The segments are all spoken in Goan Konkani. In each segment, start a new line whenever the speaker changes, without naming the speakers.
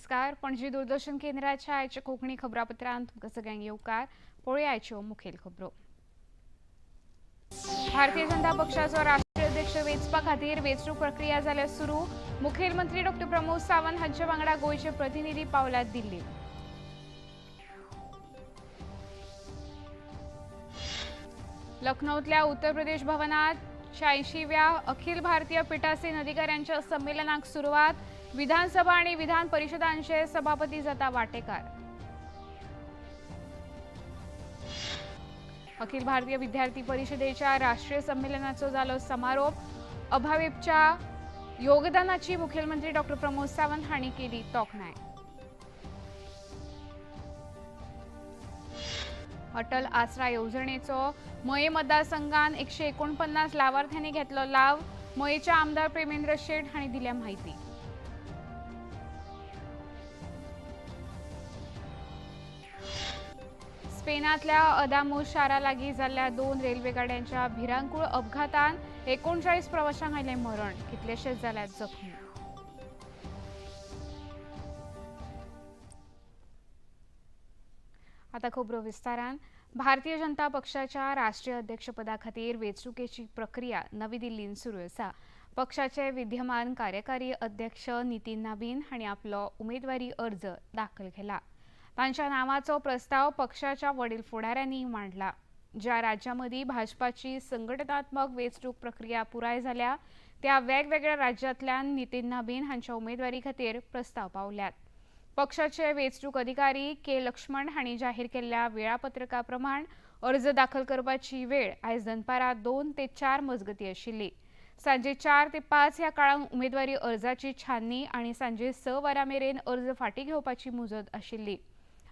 नमस्कार. पणजी दूरदर्शन केंद्राच्या आयच्या कोंकणी खबरापत्रांत तुमकां सगळ्यांक येवकार. पळोवया आयच्यो मुखेल खबरो. भारतीय जनता पक्षाचो राष्ट्रीय अध्यक्ष वेंचपा खातीर वेंचणूक प्रक्रिया जाल्या सुरू. मुखेलमंत्री डॉक्टर प्रमोद सावंत हांचे वांगडा गोंयचे प्रतिनिधी पावल्यात दिल्ली. लखनौतल्या उत्तर प्रदेश भवनात 86व्या अखिल भारतीय पीठासीन अधिकाऱ्यांच्या संमेलनाक सुरवात. विधानसभा आणि विधान परिषदांचे सभापती जाता वाटेकार. अखिल भारतीय विद्यार्थी परिषदेच्या राष्ट्रीय संमेलनाचो जालो समारोप. अभाविपच्या योगदानाची मुखेलमंत्री डॉक्टर प्रमोद सावंत हांणी केली तोखणाय. अटल आसरा येवजणेचो मये मतदारसंघात 149 लावार्थ्यांनी घेतलो लाव. मयेचे आमदार प्रेमेंद्र शेट हांणी दिल्या माहिती. स्पेनातल्या अदामोस शारा लागीं जाल्ल्या 2 रेल्वे गाड्यांच्या भिरांकूळ अपघातान 39 प्रवाशांक आयलें मरण, कितलेशेच जाल्यात जखमी. आता खबरो विस्तारान. भारतीय जनता पक्षाच्या राष्ट्रीय अध्यक्षपदा खातीर वेंचणुकेची प्रक्रिया नवी दिल्लीन सुरू आसा. पक्षाचे विद्यमान कार्यकारी अध्यक्ष नितीन नबीन हांणी आपलो उमेदवारी अर्ज दाखल केला. तांच्या नावाचो प्रस्ताव पक्षाच्या वडील फुडाऱ्यांनी मांडला. ज्या राज्यांमदीं भाजपाची संघटनात्मक वेंचणूक प्रक्रिया पुराय जाल्या त्या वेगवेगळ्या राज्यांतल्यान नितीन नबीन हांच्या उमेदवारी खातीर प्रस्ताव पावल्यात. पक्षाचे वेंचणूक अधिकारी के लक्ष्मण हांणी जाहीर केल्ल्या वेळापत्रका प्रमाण अर्ज दाखल करपाची वेळ आयज दनपारां 2 ते 4 मजगती आशिल्ली. सांजे 4 ते 5 ह्या काळांत उमेदवारी अर्जाची छाननी आनी सांजे 6 वरां मेरेन अर्ज फाटीं घेवपाची मुजत आशिल्ली.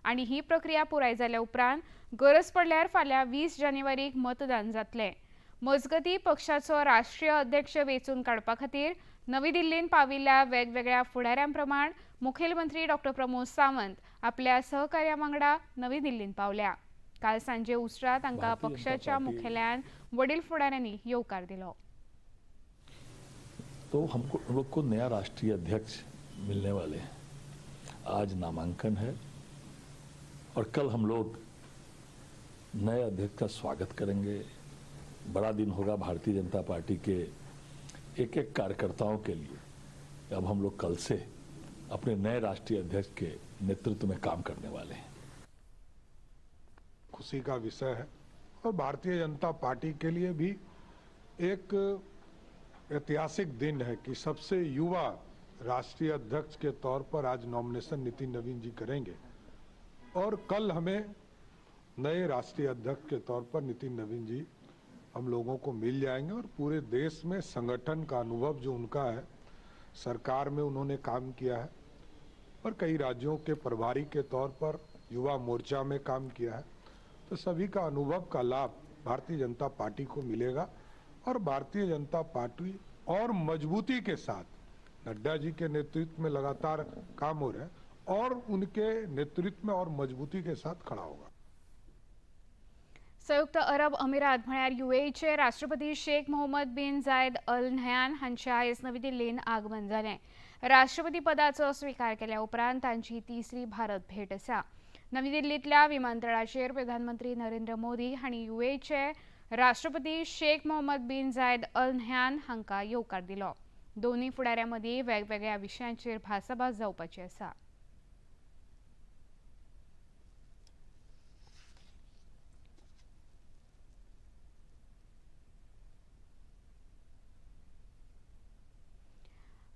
आनी ही प्रक्रिया पुराय जाल्या उपरांत गरज पडल्यार फाल्यां 20 जानेवारीक मतदान जातलें. मजगती पक्षाचो राष्ट्रीय अध्यक्ष वेंचून काडपा खातीर नवी दिल्लीन पाविल्ल्या वेगवेगळ्या फुडाऱ्यां प्रमाण मुखेलमंत्री डॉक्टर प्रमोद सावंत आपल्या सहकार्या वांगडा नवी दिल्लीन पावल्या. काल सांजे उसरां तांकां पक्षाच्या मुखेल्यान वडील फुडाऱ्यांनी येवकार दिलो.
तो हमको हम लोग को नया राष्ट्रीय अध्यक्ष मिलने वाले हैं. आज नामांकन है और कल हम लोग नए अध्यक्ष का स्वागत करेंगे. बड़ा दिन होगा भारतीय जनता पार्टी के एक एक कार्यकर्ताओं के लिए. अब हम लोग कल से अपने नए राष्ट्रीय अध्यक्ष के नेतृत्व में काम करने वाले हैं.
खुशी का विषय है और भारतीय जनता पार्टी के लिए भी एक ऐतिहासिक दिन है कि सबसे युवा राष्ट्रीय अध्यक्ष के तौर पर आज नॉमिनेशन नितिन नवीन जी करेंगे और कल हमें नए राष्ट्रीय अध्यक्ष के तौर पर नितिन नवीन जी हम लोगों को मिल जाएंगे. और पूरे देश में संगठन का अनुभव जो उनका है, सरकार में उन्होंने काम किया है और कई राज्यों के प्रभारी के तौर पर युवा मोर्चा में काम किया है, तो सभी का अनुभव का लाभ भारतीय जनता पार्टी को मिलेगा. और भारतीय जनता पार्टी और मजबूती के साथ नड्डा जी के नेतृत्व में लगातार काम हो रहा है और उनके नेतृत्व में और मजबूती के साथ खड़ा होगा.
संयुक्त अरब अमिरात म्हळ्यार युएईचे राष्ट्रपती Sheikh Mohammed bin Zayed Al Nahyan हांचे आयज नवी दिल्लीन आगमन जालें. राष्ट्रपती पदाचो स्विकार केल्या उपरांत तांची तिसरी भारत भेट आसा. नवी दिल्लींतल्या विमानतळाचेर प्रधानमंत्री नरेंद्र मोदी हांणी युएईचे राष्ट्रपती Sheikh Mohammed bin Zayed Al Nahyan हांकां येवकार दिलो. दोनूय फुडाऱ्यां मदीं वेगवेगळ्या विशयांचेर भासाभास जावपाची आसा.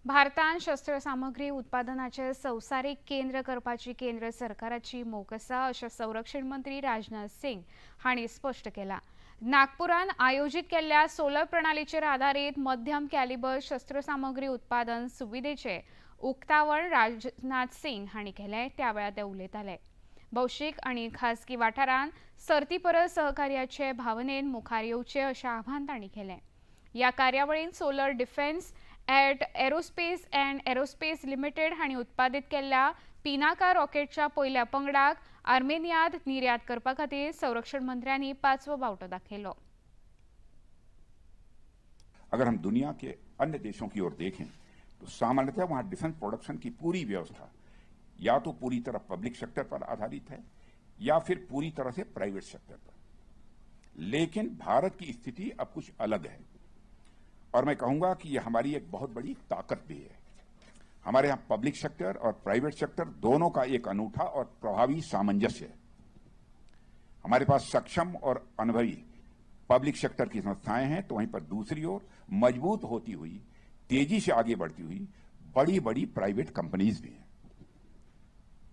भारतान शस्त्रसामग्री उत्पादनाचे संवसारीक केंद्र करपाची केंद्र सरकाराची मोख आसा अशें संरक्षण मंत्री राजनाथ सिंग हांणी स्पश्ट केलां. नागपुरान आयोजीत केल्ल्या सोलर प्रणालीचेर आदारीत मध्यम कॅलिबर शस्त्रसामग्री उत्पादन सुविधेचें उक्तावण राजनाथ सिंग हांणी केलें. त्या वेळार ते उलयताले. भौशीक आनी खासगी वाठारांत सर्ती परस सहकार्याचे भावनेन मुखार येवचें अशें आव्हान तांणी केलें. ह्या कार्यावळींत solar defence at aerospace and aerospace limited हांणी उत्पादीत केल्ल्या पिनाका रॉकेटच्या पयल्या पंगडाक आर्मेनियांत निर्यात करपा खातीर संरक्षण मंत्र्यांनी 5वो बावटो दाखयलो.
अगर हम दुनिया के अन्य देशों की ओर देखें तो सामान्यतः वहां डिफेंस प्रोडक्शन की पूरी व्यवस्था या तो पूरी तरह पब्लिक सेक्टर पर आधारित है या फिर पूरी तरह से प्राइवेट सेक्टर पर। लेकिन भारत की स्थिति अब कुछ अलग है और मैं कहूंगा कि यह हमारी एक बहुत बड़ी ताकत भी है। हमारे यहां पब्लिक सेक्टर और प्राइवेट सेक्टर दोनों का एक अनूठा और प्रभावी सामंजस्य है। हमारे पास सक्षम और अनुभवी पब्लिक सेक्टर की संस्थाएं हैं, तो वहीं पर दूसरी ओर मजबूत होती हुई, तेजी से आगे बढ़ती हुई बड़ी बड़ी प्राइवेट कंपनीज भी हैं,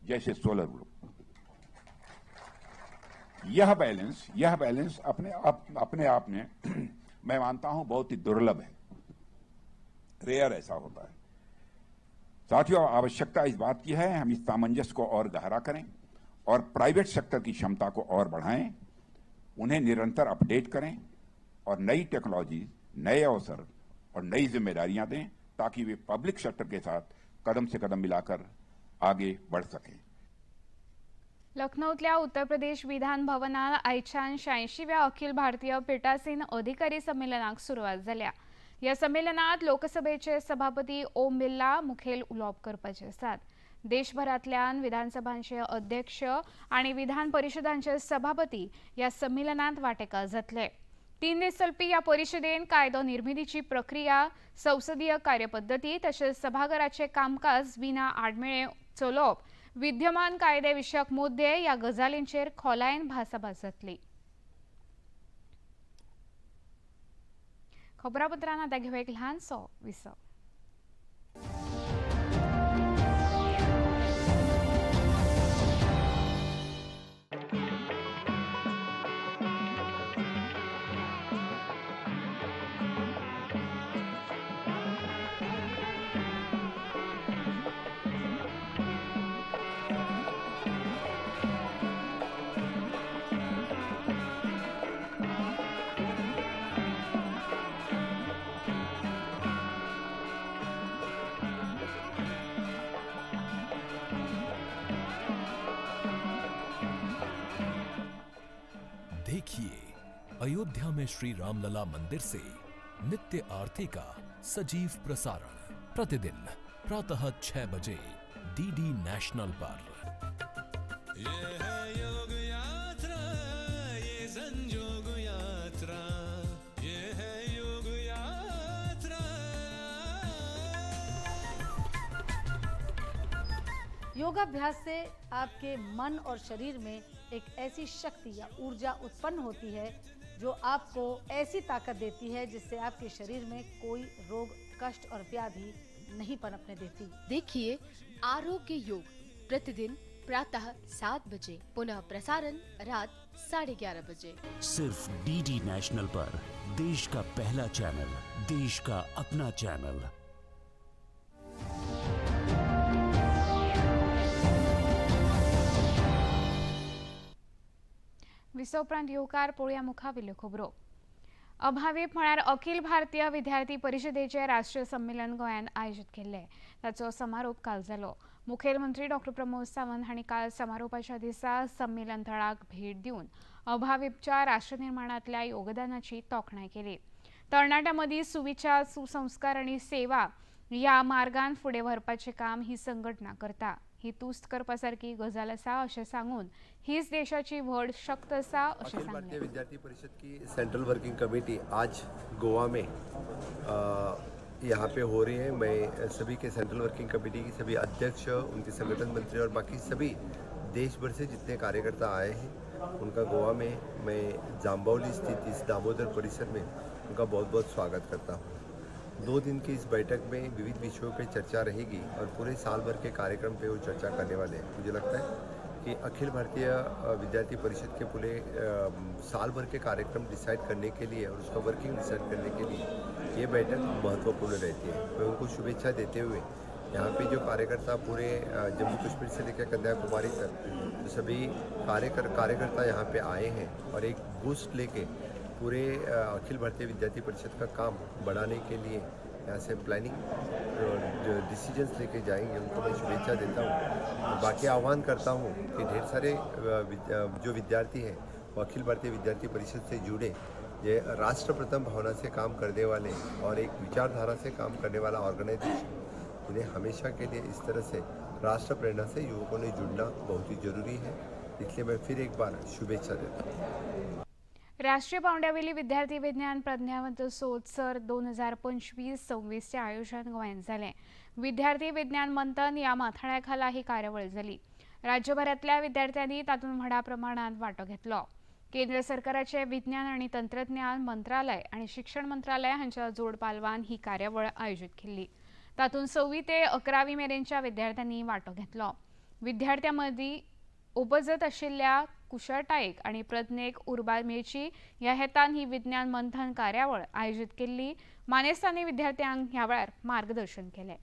जैसे सोलर ग्रुप। यह बैलेंस अपने आप में मैं मानता हूं बहुत ही दुर्लभ है, रेयर ऐसा होता है। साथियों, आवश्यकता इस बात की है हम इस सामंजस्य को और गहरा करें और प्राइवेट सेक्टर की क्षमता को और बढ़ाएं, उन्हें निरंतर अपडेट करें और नई टेक्नोलॉजी, नए अवसर और नई जिम्मेदारियां दें ताकि वे पब्लिक सेक्टर के साथ कदम से कदम मिलाकर आगे बढ़ सकें।
लखनौतल्या उत्तर प्रदेश विधान भवनात आयच्यान 86व्या अखिल भारतीय पीठासीन अधिकारी संमेलनाक सुरवात जाल्या। ह्या संमेलनात लोकसभेचे सभापती ओम बिर्ला मुखेल उलोवप करपाचे आसात। देशभरांतल्यान विधानसभांचे अध्यक्ष आनी विधान परिशदांचे सभापती ह्या संमेलनात वांटेकार जातले। 3 दीस चलपी ह्या परिशदेन कायदो निर्मितीची प्रक्रिया, संसदीय कार्यपद्दती तशेंच सभाघराचे कामकाज विना आडमेळे चलोवप, विद्यमान कायदे विशयक मुद्दे ह्या गजालींचेर खोलायेन भासाभास जातली। खबरापत्रां आतां घेवया एक ल्हानसो विसव।
देखिए अयोध्या में श्री रामलला मंदिर से नित्य आरती का सजीव प्रसारण प्रतिदिन प्रातः 6 बजे डीडी नेशनल पर।
ये है योग यात्रा, ये संजोग यात्रा, ये है योग यात्रा।
योगाभ्यास से आपके मन और शरीर में एक ऐसी शक्ति या ऊर्जा उत्पन्न होती है जो आपको ऐसी ताकत देती है जिससे आपके शरीर में कोई रोग, कष्ट और व्याधि नहीं पनपने देती।
देखिए आरोग्य योग प्रतिदिन प्रातः 7 बजे, पुनः प्रसारण रात 11:30 बजे,
सिर्फ डीडी नेशनल पर। देश का पहला चैनल, देश का अपना चैनल।
विसव उपरांत येवकार पळोवया मुखावेल्यो खबरो। अभाविप म्हळ्यार अखिल भारतीय विद्यार्थी परिशदेचें राष्ट्रीय संमेलन गोंयांत आयोजीत केल्लें। ताचो समारोप काल जालो। मुखेलमंत्री डॉक्टर प्रमोद सावंत हांणी काल समारोपाच्या दिसा संमेलन थळाक भेट दिवन अभाविपच्या राष्ट्रनिर्माणांतल्या योगदानाची तोखणाय केली। तरणाट्यां मदीं सुविचार, सुसंस्कार आनी सेवा ह्या मार्गान फुडें व्हरपाचें काम ही संघटना करता। ही तुस्त करपा सारकी गजाल आसा अशें सांगून हीच देशाची व्हड शक्त आसा अशें
अखिल भारतीय
सांगलें।
विद्यार्थी परिषद की सेंट्रल वर्किंग कमेटी आज गोवा में यहाँ पे हो रही है। मैं सभी के सेंट्रल वर्किंग कमेटी की सभी अध्यक्ष, उनके संगठन मंत्री और बाकी सभी देश भर से जितने कार्यकर्ता आए हैं उनका गोवा में मैं जांबावली स्थित इस दामोदर परिसर में उनका बहुत बहुत स्वागत करता हूँ। 2 दिन की इस बैठक में विविध विषयों पे चर्चा रहेगी और पूरे साल भर के कार्यक्रम पे वो चर्चा करने वाले हैं। मुझे लगता है कि अखिल भारतीय विद्यार्थी परिषद के पूरे साल भर के कार्यक्रम डिसाइड करने के लिए और उसका वर्किंग डिसाइड करने के लिए ये बैठक महत्वपूर्ण रहती है। मैं उनको शुभेच्छा देते हुए यहाँ पे जो कार्यकर्ता पूरे जम्मू कश्मीर से लेकर कन्याकुमारी तक तो सभी कार्यकर्ता यहाँ पे आए हैं और एक बूस्ट लेके पूरे अखिल भारतीय विद्यार्थी परिषद का काम बढ़ाने के लिए यहाँ से प्लानिंग जो डिसीजंस लेके जाएंगे उनको मैं शुभेच्छा देता हूँ। बाकी आह्वान करता हूँ कि ढेर सारे जो विद्यार्थी हैं वो अखिल भारतीय विद्यार्थी परिषद से जुड़े। ये राष्ट्र प्रथम भावना से काम करने वाले और एक विचारधारा से काम करने वाला ऑर्गेनाइजेशन, उन्हें हमेशा के लिए इस तरह से राष्ट्र प्रेरणा से युवकों ने जुड़ना बहुत ही जरूरी है, इसलिए मैं फिर एक बार शुभेच्छा देता हूँ।
राष्ट्रीय पावंड्यावेली विद्यार्थी विज्ञान प्रज्ञावंत सोद सर 2025-26चे आयोजन गोंयांत जालें। विद्यार्थी विज्ञान मंथन ह्या माथाळ्या खाला ही कार्यावळ जाली। राज्यभरांतल्या विद्यार्थ्यांनी तातूंत व्हडा प्रमाणांत वांटो घेतलो। केंद्र सरकाराचे विज्ञान आनी तंत्रज्ञान मंत्रालय आनी शिक्षण मंत्रालय हांच्या जोड पालवान ही कार्यावळ आयोजीत केल्ली। तातूंत 6वी ते 11वी मेरेनच्या विद्यार्थ्यांनी वांटो घेतलो। विद्यार्थ्यां मदीं उपजत आशिल्ल्या कुशळटायेक आनी प्रज्ञेक उर्बा मेळची ह्या हेतान ही विज्ञान मंथन कार्यावळ आयोजीत केल्ली। मानेस्तांनी विद्यार्थ्यांक ह्या वेळार मार्गदर्शन केलें।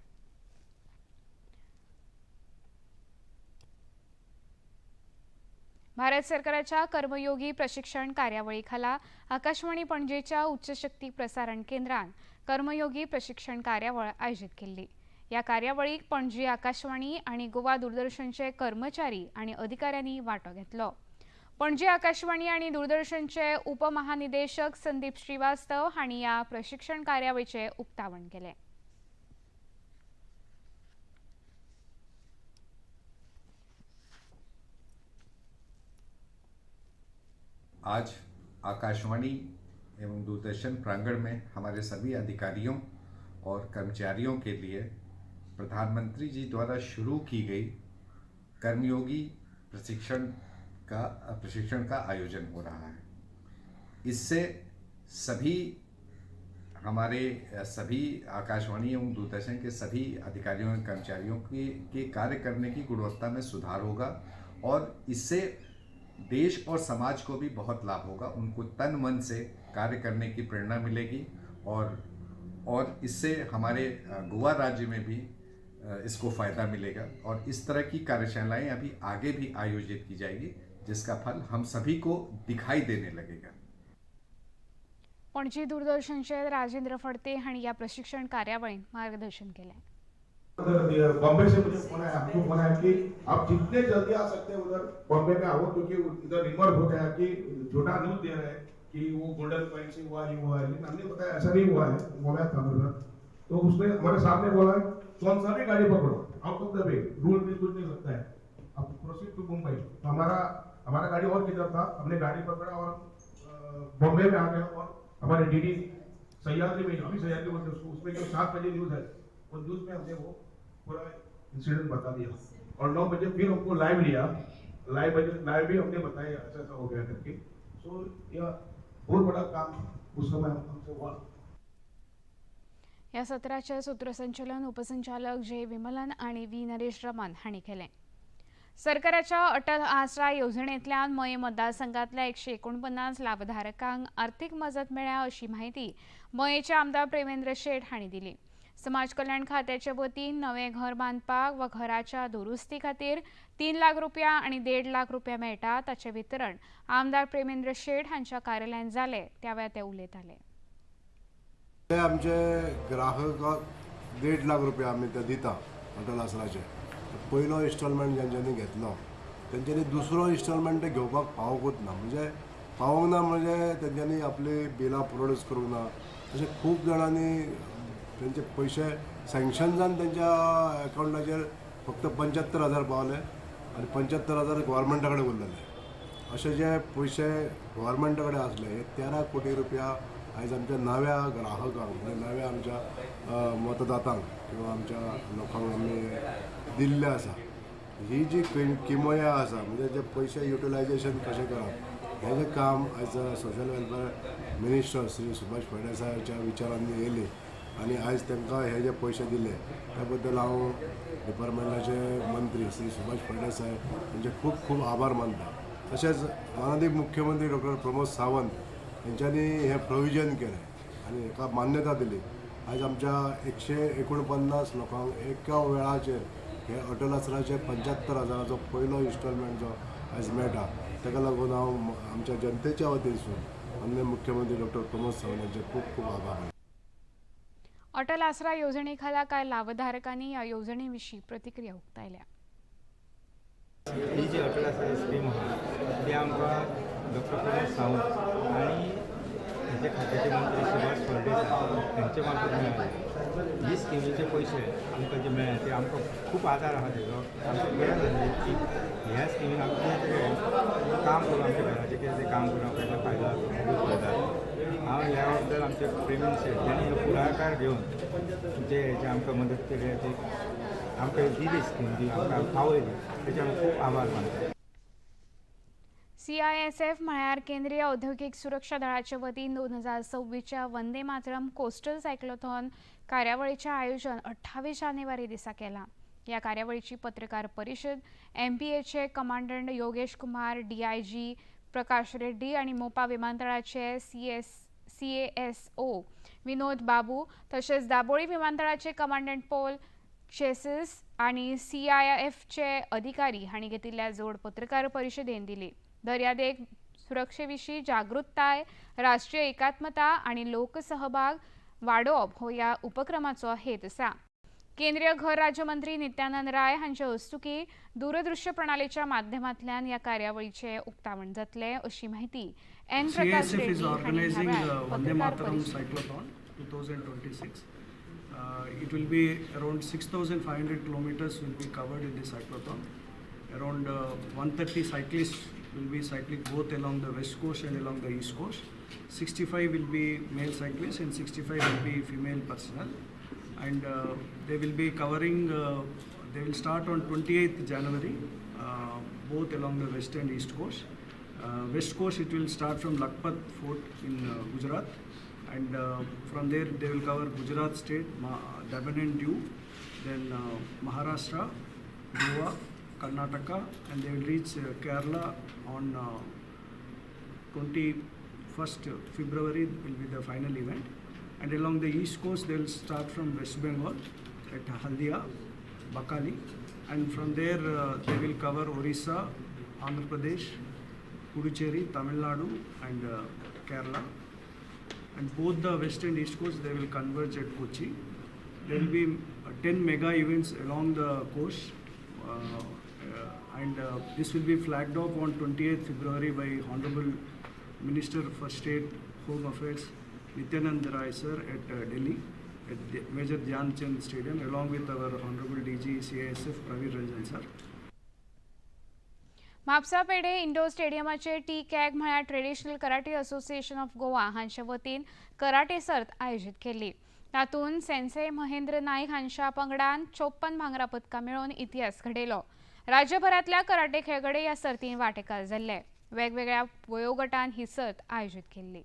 भारत सरकाराच्या कर्मयोगी प्रशिक्षण कार्यावळी खाला आकाशवाणी पणजेच्या उच्चशक्ती प्रसारण केंद्रान कर्मयोगी प्रशिक्षण कार्यावळ आयोजीत केल्ली। ह्या कार्यावळीक पणजी आकाशवाणी आनी गोवा दूरदर्शनचे कर्मचारी आनी अधिकाऱ्यांनी वांटो घेतलो। पणजी आकाशवाणी आनी दूरदर्शनचे उपमहानिदेशक संदीप श्रीवास्तव हांणी ह्या प्रशिक्षण कार्यावळीचें उक्तावण केलें।
आज आकाशवाणी एवं दूरदर्शन प्रांगण में हमारे सभी अधिकारियों और कर्मचारियों के लिए प्रधानमंत्री जी द्वारा शुरू की गई कर्मयोगी प्रशिक्षण का आयोजन हो रहा है। इससे सभी हमारे सभी आकाशवाणी एवं दूरदर्शन के सभी अधिकारियों एवं कर्मचारियों के कार्य करने की गुणवत्ता में सुधार होगा और इससे देश और समाज को भी बहुत लाभ होगा। उनको तन मन से कार्य करने की प्रेरणा मिलेगी और इससे हमारे गोवा राज्य में भी इसको फ़ायदा मिलेगा और इस तरह की कार्यशालाएं अभी आगे भी आयोजित की जाएगी, जिसका फल हम सभी को दिखाई देने लगेगा।
पणजी दूरदर्शनचे राजेंद्र फडते हांणी ह्या प्रशिक्षण कार्यावळींत मार्गदर्शन केलें।
बॉम्बे से मुझे फोन आया, हमको फोन आया कि आप जितने जल्दी आ सकते हैं उधर बॉम्बे में आओ, क्योंकि इधर रिमर हो गया कि झूठा न्यूज दे रहे हैं कि वो गोल्डन पॉइंट से हुआ ये हुआ है, लेकिन हमने बताया ऐसा नहीं हुआ है। बोला था उधर तो उसने हमारे सामने बोला कौन सा भी गाड़ी पकड़ो, out of the way, rule भी कुछ नहीं लगता है, अब प्रोसीड टू मुंबई। तो हमारा गाड़ी और किधर था, हमने गाड़ी पकड़ा और बॉम्बे में आ गया और हमारे डीडी सह्याद्री में, अभी सह्याद्री बोलते उसको, उसमें जो 7 बजे न्यूज है वो न्यूज में हमने वो पूरा इंसिडेंट बता दिया और 9 बजे फिर हमको लाइव लिया, लाइव भी हमने बताया ऐसा ऐसा हो गया करके। सो यह बहुत बड़ा काम उस समय हमसे हुआ।
ह्या सत्राचें सूत्रसंचलन उपसंचालक जे विमलन आनी व्ही नरेश रमन हांणी केलें। सरकाराच्या अटल आसरा येवजणेंतल्यान मये मतदारसंघांतल्या 149 लाभधारकांक आर्थीक मजत मेळ्ळ्या अशी म्हायती मयेचे आमदार प्रेमेंद्र शेट हांणी दिली। समाज कल्याण खात्याचे वतीन नवें घर बांदपाक वा घराच्या दुरुस्ती खातीर 3 लाख रुपया आनी 1.5 लाख रुपया मेळटा ताचें वितरण आमदार प्रेमेंद्र शेट हांच्या कार्यालयांत जालें। त्या वेळार ते उलयताले।
आमचे ग्राहकाक 1.5 लाख रुपया आमी ते दिता अटल आसराचे। पयलो इन्स्टॉलमेंट ज्यांच्यांनी घेतलो तेंच्यांनी दुसरो इन्स्टॉलमेंट घेवपाक पावोकूच ना, म्हणजे पावोंक ना म्हणजे तेंच्यांनी आपली बिलां प्रोड्यूस करूंक ना। तशें खूब जाणांनी तेंचे पयशे सँक्शन जावन तेंच्या एकावंटाचेर फक्त 75,000 पावले आनी 75,000 गव्हर्मेंटा कडेन उरलेले। अशे जे पयशे गव्हर्मेंटा कडेन आसले हे 13 कोटी रुपया आयज आमच्या नव्या ग्राहकांक म्हणजे नव्या आमच्या मतदातांक किंवा आमच्या लोकांक आमी दिल्ले आसा। ही जी किमया आसा म्हणजे जे पयशे युटिलायजेशन कशें करप हें जें काम आयज social welfare minister Shri Subhash फळदेसायाच्या विचारांनी येयली आनी आयज तांकां हे जे पयशे दिले त्या बद्दल हांव डिपार्टमेंटाचे मंत्री श्री सुभाष फळदेसाय हांचे खूब खूब आभार मानता। तशेंच माननीय मुख्यमंत्री डॉक्टर प्रमोद सावंत हेंच्यांनी हें प्रोविजन केलें आनी हेका मान्यता दिली। आयज आमच्या 149 लोकांक एका वेळाचेर हे अटल आसराचे 75,000चो पयलो इन्स्टॉलमेंट जो आयज मेळटा ताका लागून हांव आमच्या जनतेच्या वतीनसून माननीय मुख्यमंत्री डॉक्टर प्रमोद सावंत हांचे खूब खूब आभार मानता।
अटल आसरा येवजणे खाला कांय लावधारकांनी ह्या येवजणे विशीं प्रतिक्रिया उक्तायल्या।
ही जी अटल आसरा स्कीम आहा ती आमकां डॉक्टर प्रमोद सावंत आनी हेजे खात्याचे मंत्री सुभाष फळदेसाय हांचे मार्फत मेळ्ळी। ही स्किमीचे पयशे आमकां जे मेळ्ळे ते आमकां खूब आदार आसा तेजो. आमकां गरज आसली की ह्या स्किमीन आमकां कितें तरी काम करून आमच्या घराचें कितें तरी काम करून आमकां तेजो फायदो जाता, खूब फायदो जाता. हांव ह्या बद्दल आमचे प्रवीण शेट जेणी फुडाकार घेवन जे हेजे आमकां मदत केली, ती आमकां दिली स्कीम ती आमकां पावयली, तेजे हांव खूब आभार मानता.
सीआयएसएफ म्हळ्यार केंद्रीय औद्योगिक सुरक्षा दळाचे वतीन 2026च्या वंदे मातरम कोस्टल सायक्लोथॉन कार्यावळीचें आयोजन 28 जानेवारी दिसा केलां. ह्या कार्यावळीची पत्रकार परिशद एमपीएचे कमांडंट योगेश कुमार, डीआयजी प्रकाश रेड्डी आनी मोपा विमानतळाचे सीएएसओ विनोद बाबू तशेंच दाबोळी विमानतळाचे कमांडंट पॉल चेसिस आनी सीआयएफचे अधिकारी हांणी घेतिल्ल्या जोड पत्रकार परिशदेन दिली. दर्यादेग सुरक्षेविशीं जागृताय, राष्ट्रीय एकात्मता आनी लोकसहभाग वाडोवप हो ह्या उपक्रमाचो हेत आसा. केंद्रीय घर राज्यमंत्री नित्यानंद राय हांचे हस्तुकीं दूरदृश्य प्रणालीच्या माध्यमांतल्यान ह्या कार्यावळीचें उक्तावण जातलें अशी माहिती N Prakash
CISF is
Reddy हांणी ह्या
organizing
वेळार
Vande
पत्रकार
Mataram
परिशदेंत
Cyclothon 2026. It will be around 6,500 kilometers will be covered in this cyclothon. Around 130 cyclists will be cycling both along the west coast and along the east coast. 65 will be male cyclists and 65 will be female personnel. And they will be covering, they will start on 28th January, both along the west and east coast. West coast, it will start from Lakhpat Fort in Gujarat, and from there they will cover Gujarat state, Daman and Diu, then Maharashtra, Goa, Karnataka, and they will reach Kerala on 21st February will be the final event. And along the east coast, they will start from West Bengal at Haldia, Bakali, and from there they will cover Orissa, Andhra Pradesh, Puducherry, Tamil Nadu, and Kerala. And both the west and east coast, they will converge at Kochi. There will be 10 mega events along the coast, and this will be flagged off on 28th February by Honorable Minister for State Home Affairs Nityanand Rai sir at Delhi at the Major Dhyan Chand Stadium, along with our Honorable DG CISF Praveen Ranjan sir.
Mapusa Pedne indoor स्टेडियमाचेर T CAG म्हळ्यार traditional karate association of Goa हांचे वतीन कराटे सर्त आयोजीत केल्ली. तातूंत सेन्से महेंद्र नायक हांच्या पंगडान 54 भांगरा पदकां मेळोवन इतिहास घडयलो. राज्यभरांतल्या कराटे खेळगडे ह्या सर्तीन वांटेकार जाल्ले. वेगवेगळ्या वयोगटान ही सर्त आयोजीत केल्ली.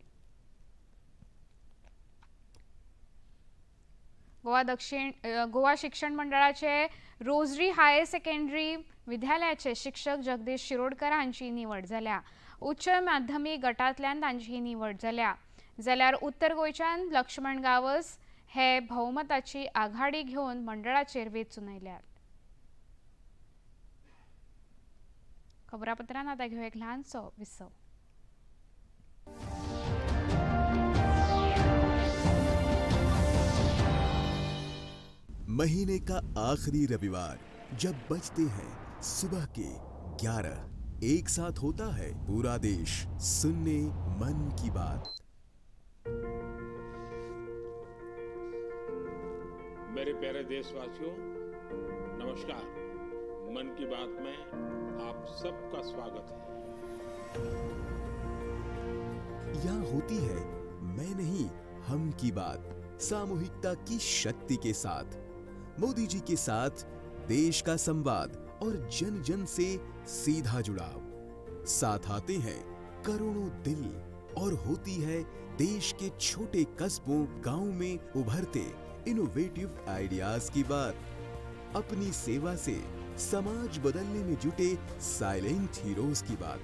गोवा शिक्षण मंडळाचे रोजरी हायर सेकंडरी विद्यालयाचे शिक्षक जगदीश शिरोडकर हांची निवड जाल्या. उच्च माध्यमीक गटांतल्यान तांची ही निवड जाल्या. जाल्यार उत्तर गोंयच्यान लक्ष्मण गावस हे भोवमताची आघाडी घेवन मंडळाचेर वेंचून आयल्यात. खबरापत्रांत आतां घेवया एक ल्हानसो विसव.
महीने का आखिरी रविवार जब बजते हैं सुबह के 11, एक साथ होता है पूरा देश सुनने मन की बात.
मेरे प्यारे देशवासियों, नमस्कार. मन की बात में आप सबका स्वागत है.
यहाँ होती है मैं नहीं हम की बात, सामूहिकता की शक्ति के साथ. मोदी जी के साथ देश का संवाद और जन जन से सीधा जुड़ाव. साथ आते हैं करोड़ों दिल और होती है देश के छोटे कस्बों गांव में उभरते इनोवेटिव आइडियाज की बात. अपनी सेवा से समाज बदलने में जुटे साइलेंट हीरोज की बात.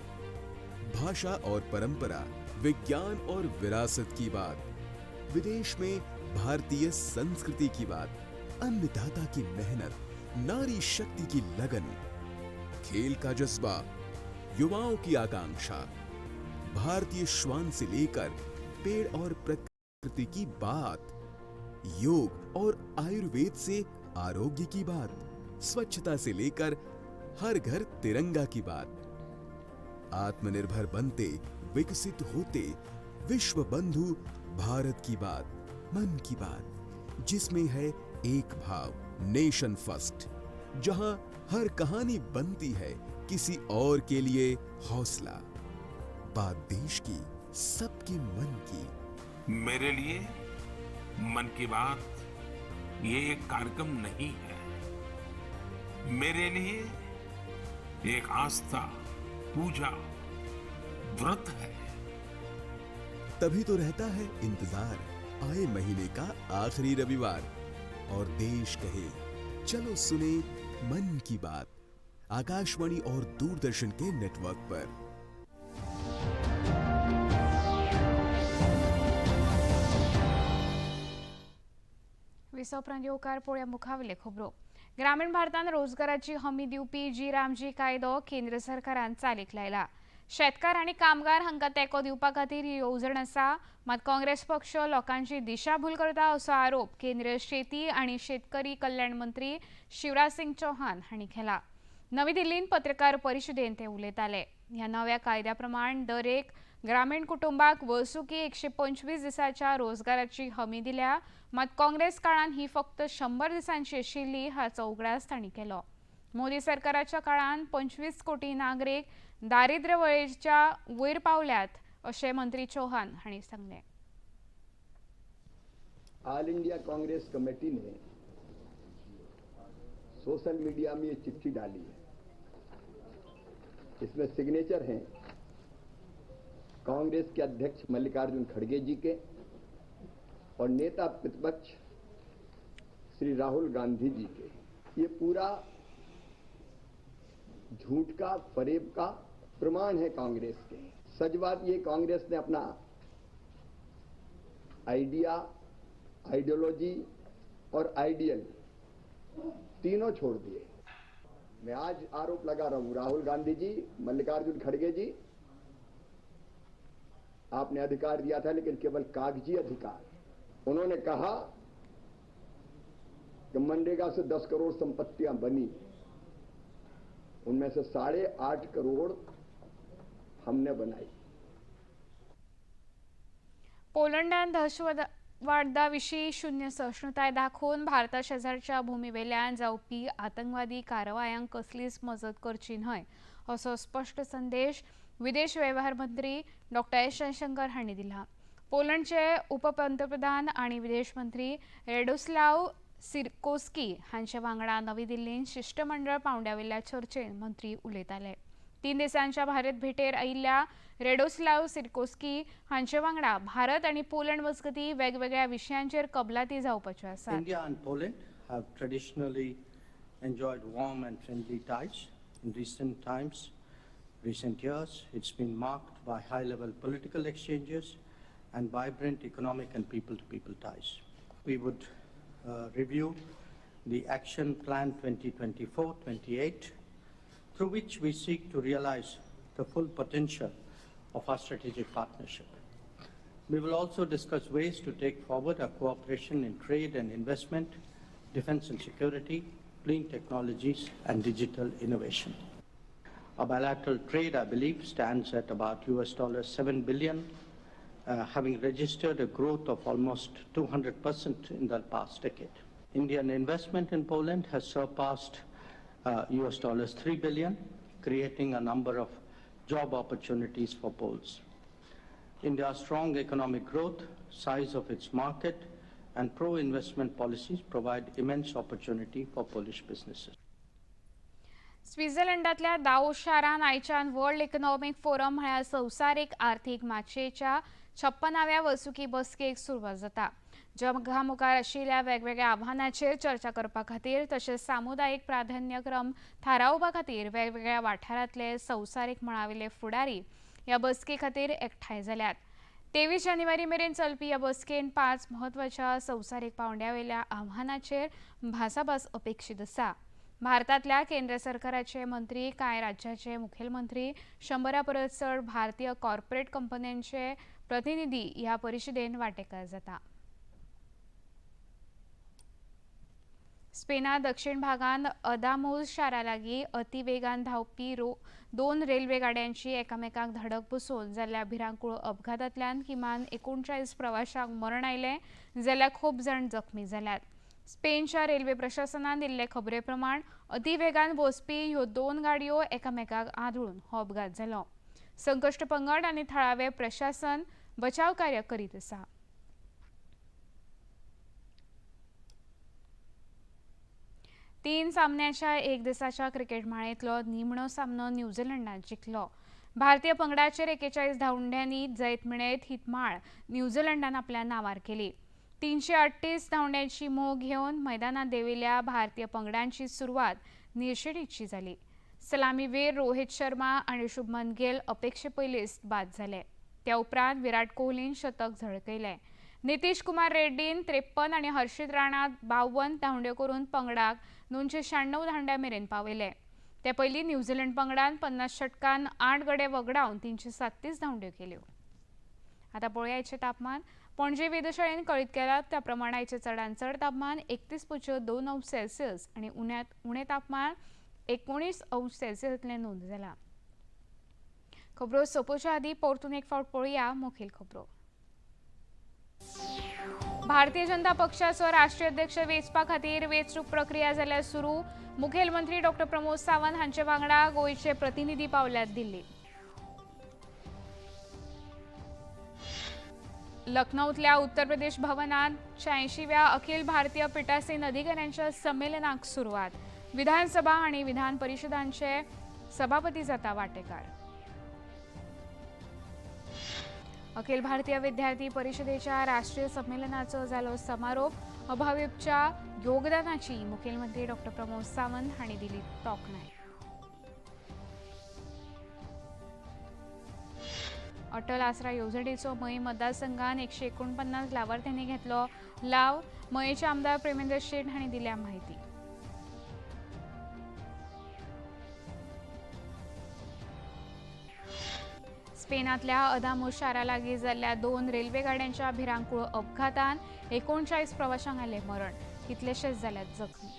भाषा और परंपरा, विज्ञान और विरासत की बात, विदेश में भारतीय संस्कृति की बात, अन्नदाता की मेहनत, नारी शक्ति की लगन, खेल का जज्बा, युवाओं की आकांक्षा, भारतीय श्वान से लेकर पेड़ और प्रकृति की बात, योग और आयुर्वेद से आरोग्य की बात, स्वच्छता से लेकर हर घर तिरंगा की बात, आत्मनिर्भर बनते विकसित होते विश्व बंधु भारत की बात, मन की बात,
जिसमें है एक भाव, नेशन फर्स्ट, जहां हर कहानी बनती है किसी और के लिए हौसला। बात देश की, सबके मन की।
मेरे लिए मन की बात ये एक कार्यक्रम नहीं है, मेरे लिए एक आस्था, पूजा, व्रत है।
तभी तो रहता है इंतजार आए महीने का आखिरी रविवार, और देश कहे चलो सुने मन की बात, आकाशवाणी और दूरदर्शन के नेटवर्क पर।
विसव उपरांत येवकार पळोवया मुखावेले खबरो. ग्रामीण भारतान रोजगाराची हमी दिवपी जी रामजी कायदो केंद्र सरकारान चालीक लायला. शेतकार आनी कामगार हांकां तेंको दिवपा खातीर ही येवजण आसा, मात काँग्रेस पक्ष लोकांची दिशाभूल करता असो आरोप केंद्रीय शेती आनी शेतकरी कल्याण मंत्री शिवराज सिंग चौहान हांणी केला. नवी दिल्लींत पत्रकार परिशदेंत ते उलयताले. ह्या नव्या कायद्या प्रमाण दरेक ग्रामीण कुटुंबाक वर्सुकी 125 दिसाच्या रोजगाराची हमी दिल्या, मात काँग्रेस काळान ही फक्त 100 दिसांची आशिल्ली हाचो उगडास तांणी केलो. मोदी सरकाराच्या काळान 25 कोटी नागरीक दारिद्र्य वळेच्या वयर पावल्यात अशें मंत्री चौहान हांणी सांगलें.
ऑल इंडिया कांग्रेस कमेटी ने सोशल मीडिया में ये चिट्ठी डाली है। इसमें सिग्नेचर हैं कांग्रेस के अध्यक्ष मल्लिकार्जुन खड़गे जी के और नेता प्रतिपक्ष श्री राहुल गांधी जी के। ये पूरा झूठ का, फरेब का प्रमाण है कांग्रेस के। सच बात ये, कांग्रेस ने अपना आइडिया, आइडियोलॉजी और आइडियल तीनों छोड़ दिए। मैं आज आरोप लगा रहा हूं, राहुल गांधी जी, मल्लिकार्जुन खड़गे जी, आपने अधिकार दिया था लेकिन केवल कागजी अधिकार। उन्होंने कहा कि मनरेगा से 10 करोड़ संपत्तियां बनी, उनमें से 8.5 करोड़ हमने बनाई।
पोलंडान दहशतवादा विशीं शून्य सहिष्णुताय दाखोवन भारता शेजारच्या भूमिवेल्यान जावपी आतंकवादी कारवायांक कसलीच मजत करची न्हय असो स्पश्ट संदेश विदेश वेव्हार मंत्री डॉ. एस जयशंकर हांणी दिला. पोलंडचे उपपंतप्रधान आनी विदेश मंत्री रेडोस्लाव सिकोर्स्की हांचे वांगडा नवी दिल्लींत शिश्टमंडळ पांवड्यावेल्या चर्चेंत मंत्री उलयताले. 3 दिसांच्या भारत भेटेर आयिल्ल्या रेडोस्लाव सिकोर्स्की हांचे वांगडा भारत आनी पोलंड मजगतीं वेगवेगळ्या विशयांचेर कबलाती जावपाच्यो आसात.
India and Poland have traditionally enjoyed warm and friendly ties. In recent times, recent years, it's been marked by high-level political exchanges and vibrant economic and people-to-people ties. We would review the Action Plan 2024-28, through which we seek to realize the full potential of our strategic partnership. We will also discuss ways to take forward our cooperation in trade and investment, defense and security, clean technologies, and digital innovation. Our bilateral trade, I believe, stands at about $7 billion, having registered a growth of almost 200% in the past decade. Indian investment in Poland has surpassed $3 billion, creating a number of job opportunities for Poles. India's strong economic growth, size of its market, and pro-investment policies provide immense opportunity for Polish businesses.
स्वित्झर्लंडातल्या Davos शारान आयच्यान world economic forum म्हळ्यार संवसारीक आर्थीक माचयेच्या 56व्या वर्सुकी बसकेक सुरवात जाता. जगा मुखार आशिल्ल्या वेगवेगळ्या आव्हानांचेर चर्चा करपा खातीर तशेंच सामुदायीक प्राधान्यक्रम थारावपा खातीर वेगवेगळ्या वाठारांतले संवसारीक मळावेले फुडारी ह्या बसके खातीर एकठांय जाल्यात. 23 जानेवारी मेरेन चलपी ह्या बसकेन 5 म्हत्वाच्या संवसारीक पांवड्यावेल्या आव्हानांचेर भासाभास अपेक्षीत आसा. भारतांतल्या केंद्र सरकाराचे मंत्री, कांय राज्याचे मुखेलमंत्री, 100 परस चड भारतीय कॉर्पोरेट कंपन्यांचे प्रतिनिधी ह्या परिशदेन वांटेकार जाता. स्पेना दक्षिण भागांत अदामोज शारा लागीं अतिवेगान धांवपी दोन रेल्वे गाडयांची एकामेकांक धडक बसून जाल्ल्या भिरांकूळ अपघातांतल्यान किमान 39 प्रवाशांक मरण आयलें जाल्यार खूब जाण जखमी जाल्यात. स्पेनच्या रेल्वे प्रशासनान दिल्ले खबरे प्रमाण अतिवेगान वचपी ह्यो दोन गाडयो एकामेकांक आदळून हो अपघात जालो. संकश्ट पंगड आनी थळावे प्रशासन बचाव कार्य करीत आसा. तीन सामन्याच्या एक दिसाच्या क्रिकेट माळेंतलो निमणो सामनो न्यूझीलंडान जिखलो. भारतीय पंगडाचेर 41 धांवड्यांनी जैत मेळयत ही माळ न्यूझीलंडान आपल्या नांवार केली. 338 धांवड्यांची मोख घेवन मैदानात देंविल्ल्या भारतीय पंगडांची सुरवात निर्शेणीची जाली. सलामीवीर रोहित शर्मा आनी शुभमन गिल अपेक्षे पयलींच बाद जाले. त्या उपरांत विराट कोहलीन शतक झळकयलें. नितीश कुमार रेड्डीन 53 आनी हर्षित राणा 52 धांवड्यो करून पंगडाक 296 धांवड्यां मेरेन पावयले. ते पयलीं न्यूझीलंड पंगडान 50 षटकान 8 गडे वगडावन 337 धांवड्यो केल्यो. आतां पळोवया आयचें तापमान. पणजे वेधशाळेन कळीत केलां त्या प्रमाण आयचें चडांत चड तापमान 31.2 अंश सेल्सियस आनी उण्यांत उणें तापमान 19 अंश सेल्सियस इतलें नोंद जालां. खबरो सोंपोवच्या आदीं परतून एक फावट पळोवया मुखेल खबरो. भारतीय जनता पक्षाचो राष्ट्रीय अध्यक्ष वेंचपा खातीर वेंचणूक प्रक्रिया जाल्या सुरू. मुखेलमंत्री डॉक्टर प्रमोद सावंत हांचे वांगडा गोंयचे प्रतिनिधी पावल्यात दिल्ली. लखनौतल्या उत्तर प्रदेश भवनात 86व्या अखिल भारतीय पिठासीन अधिकाऱ्यांच्या संमेलनाक सुरवात. विधानसभा आनी विधान परिशदांचे सभापती जाता वांटेकार. अखिल भारतीय विद्यार्थी परिषदेच्या राष्ट्रीय संमेलनाचो जालो समारोप. अभाविपच्या योगदानाची मुखेलमंत्री डॉक्टर प्रमोद सावंत हांणी दिली तोखणाय. अटल आसरा येवजणेचो मये मतदारसंघात 149 लावार्थ्यांनी घेतलो लाव. मयेचे आमदार प्रेमेंद्र शेट हांणी दिल्या माहिती. स्पेनांतल्या अदामोज शारा लागीं जाल्ल्या दोन रेल्वे गाडयांच्या भिरांकूळ अपघातान 39 प्रवाशांक आयलें मरण. कितलेशेच जाल्यात जखमी.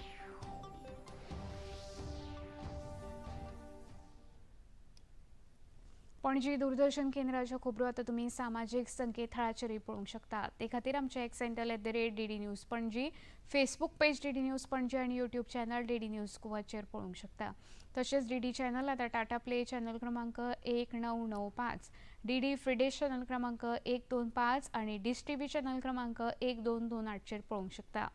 पणजी दूरदर्शन केंद्राच्यो खबरो आतां तुमी सामाजीक संकेतथळाचेरूय पळोवंक शकता. ते खातीर आमचें X handle @DD News Panaji, Facebook page DD News Panaji आनी यूट्यूब चॅनल DD news गोवाचेर पळोवंक शकता. तशेंच DD channel आतां टाटा प्ले चॅनल क्रमांक 1995, DD फ्रिडेश चॅनल क्रमांक 125 आनी डिश टीव्ही चॅनल क्रमांक 1228चेर पळोवंक शकता.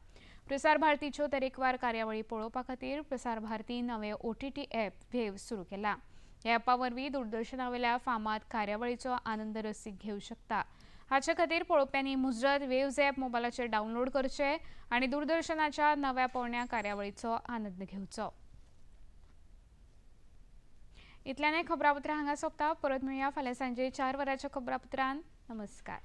प्रसार भारतीच्यो तरेकवार कार्यावळी पळोवपा खातीर प्रसार भारती नवें OTT app वेव सुरू केला. ह्या ॲपा वरवीं दूरदर्शनावेल्या फामाद कार्यावळीचो आनंद रसीक घेवं शकता. हाचे खातीर पळोवप्यांनी मुजरत वेव्ज ॲप मोबायलाचेर डावनलोड करचें आनी दूरदर्शनाच्या नव्या पोरण्या कार्यावळीचो आनंद घेवचो. इतल्यान खबरापत्रां हांगा सोंपता. परत मेळया फाल्यां सांजे 4 वरांच्या खबरापत्रान. नमस्कार.